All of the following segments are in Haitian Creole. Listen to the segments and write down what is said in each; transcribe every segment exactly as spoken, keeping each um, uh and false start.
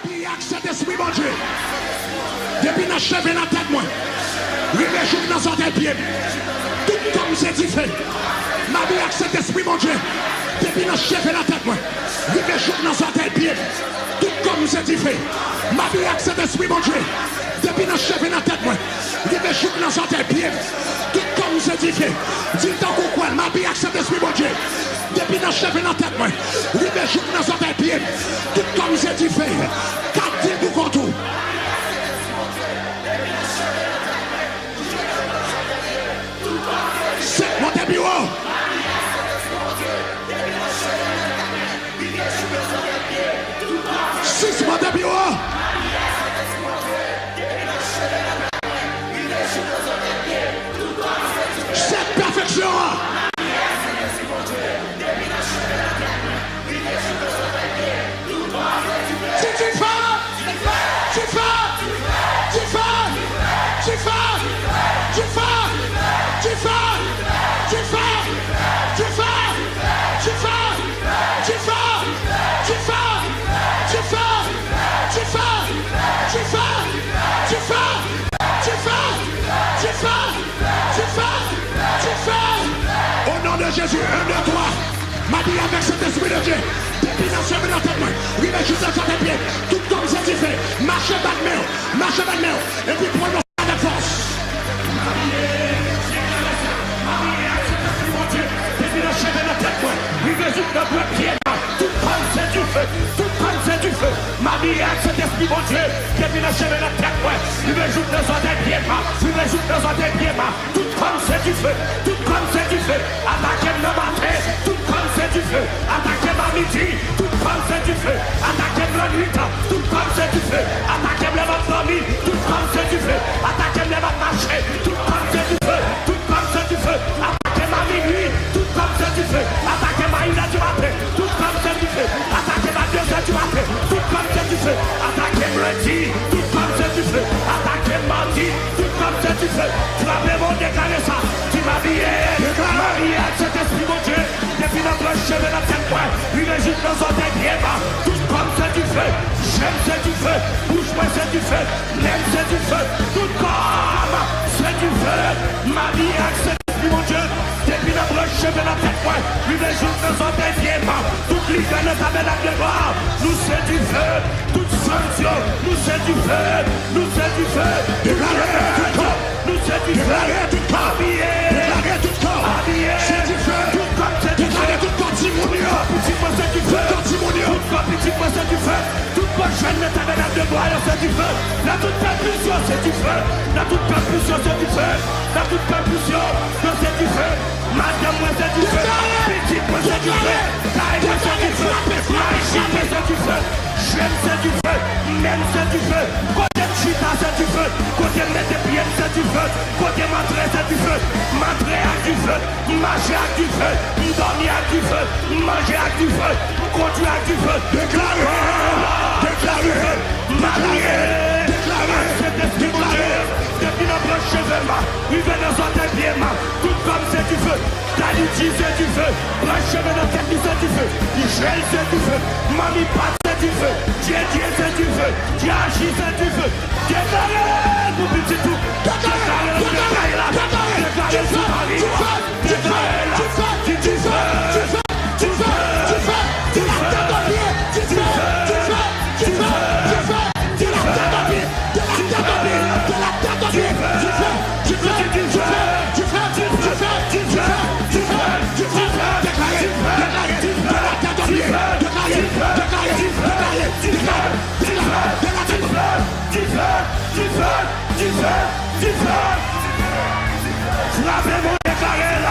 Mabiye ak Sentespri Bondye. Depi nan cheve nan tèt mwen, rive jouk nan zòtèy pye m, tout kò m se dife. Mabiye ak Sentespri Bondye. Depi nan cheve nan tèt mwen, rive jouk nan zòtèy pye m, tout kò m se dife. Mabiye ak Sentespri Bondye. Depi nan cheve nan tèt mwen, rive jouk nan zòtèy pye m, tout kò m se dife. Di l tankou w kwè l, mabiye ak Sentespri Bondye. Depi nan cheve nan tèt mwen, rive jouk nan zòtèy pye m, tout kò m se dife. Kat, di l pou kont ou. Senk, monte pi wo. Sis, monte pi wo. Sèt, pèfeksyon an. Di dife! Dife! Dife! Dife! Dife! O non de Jezi, un, deux, trois. Mabiye avèk Sentespri de Dye. Depi nan cheve nan tèt mwen, rive jis nan zòtèy pye m, tout kò m se dife. Mache bat men w, mache bat men w, epi pwononse avèk fòs. Mabiye, deklare sa. Mabiye ak Sentespri Bondye. Depi nan cheve nan tèt mwen, rive jouk nan dwèt pye m, tout kò m se dife. Tout kò m se dife. Mabiye ak Sentespri Bondye. Depi nan cheve nan tèt mwen, rive jouk nan zòtèy pye m, rive jouk nan zòtèy pye m. Tout kò m se dife, tout kò m se dife. Atake m nan maten, tout kò m se dife. Atake m a midi, tout kò m se dife. Atake m lannwit, tout kò m se dife. Atake m lè m ap dòmi, tout kò m se dife. Atake m lè m ap mache, tout kò m se dife. Tout kò m se dife. Atake m a minui, tout kò m se dife. Atake m a inè di maten, tout kò m se dife. Atake m a dezè di maten, tout kò m se dife. Atake m lendi, tout kò m se dife. Atake m madi, tout kò m se dife. Frape men w, deklare sa. Di mabiye, mabiye ak Sentespri Bondye. Depi nan branch cheve nan tèt mwen, rive jis nan zòtèy pye m, tout kò m se dife. Je m se dife, bouch mwen se dife, nen m se dife, tout kò m se dife. Mabiye ak Sentespri Bondye. Depi nan branch cheve nan tèt mwen, rive jouk nan zòtèy pye m, tout ligam nan tabènak de glwa, nou se dife. Tout sans yo, nou se dife. Nou se dife. Deklare tout kò. Nou se dife. Deklare tout kò. Abiye. Deklare tout kò. Abiye. Se dife. Tout kò se dife. Deklare tout kò timoun yo. Tout kò pitit mwen se dife. Tout kò pitit mwen se dife. Tout kò jèn nan tabènak de glwa yo se dife. Nan tout kanpis yo se dife. Nan tout kanpis yo se dife. Nan tout kanpis yo, yo se dife. Madanm mwen se dife. Pitit mwen se dife. Kay mwen se dife. Machin mwen se dife. Je m se dife. Men m se dife. Kote m chita se dife. Kote m mete pye m se dife. Kote m antre se dife. M antre ak dife. M mache ak dife. M dòmi ak dife. M manje ak dife. M kondui ak dife. Deklare! Deklare! Mabiye! Deklare! Sentespri Bondye, depi nan branch cheve m rive nan zòtèy pye m, tout kò m se dife. Tèt li di se dife. Branch cheve nan tèt li se dife. Je l se dife. Manmi pa se dife. Dyedye se dife. Dyaji se dife. Deklare l pou pitit ou. Deklare l nan kay la. Deklare l sou mari w. Deklare l. Di dife. Dife. Dife. Dife. Di la tèt o pye. Dife. Dife. Dife. Dife. Di la tèt o pye. De la tèt o pye. De la tèt o pye. Dife. Dife. Dife. Dife. Dife. Dife. Dife. Deklare. Deklare. De la tèt o pye. Deklare. Deklare. Deklare. Deklare. Dife! Dife! Dife! Dife! Dife! Frape men w, deklare l.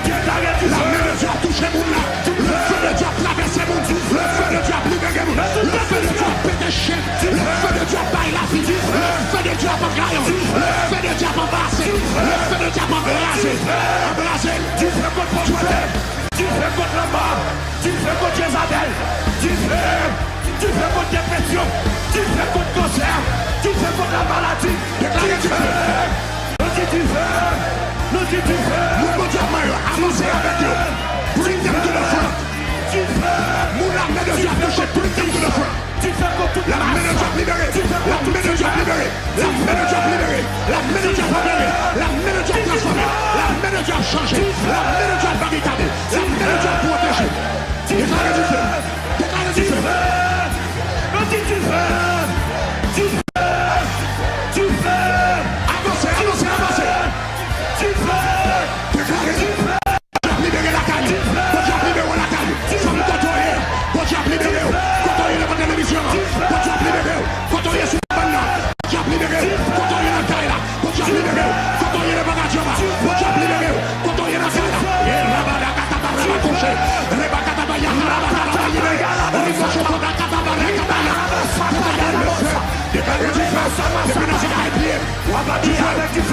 Deklare dife! Lamen de Dye ap touche moun la. Le feu de Dieu ap travèse moun. Le feu de Dieu ap libere moun. Le feu de Dieu ap pete chenn. Le feu de Dieu ap bay lavi. Le feu de Dieu ap anvayi w. Le feu de Dieu ap anbrase. Le feu de Dieu ap anbrase. Anbrase. Dife kot pòvrete. Dife kont lanmò. Dife kont Jezabèl. Dife. Dife kont depresyon. Dife kont kansè. Dife kont lamaladi. Deklare dife. Nou di dife. Nou di dife. Moun Bondye ap manyen yo, avanse avèk yo. Bring them to the front. Dife. Moun lame de Dye ap touche, bring them to the front. Dife kò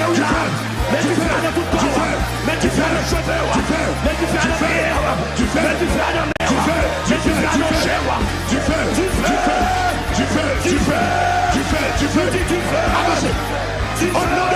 Met dife a nan tout pa w. Met dife a nan cheve w. Met dife a nan pye w. Met dife a nan men w. Met dife a nan je w. Dife! Dife! Dife! Dife! Dife! Dife! Dife! Dife!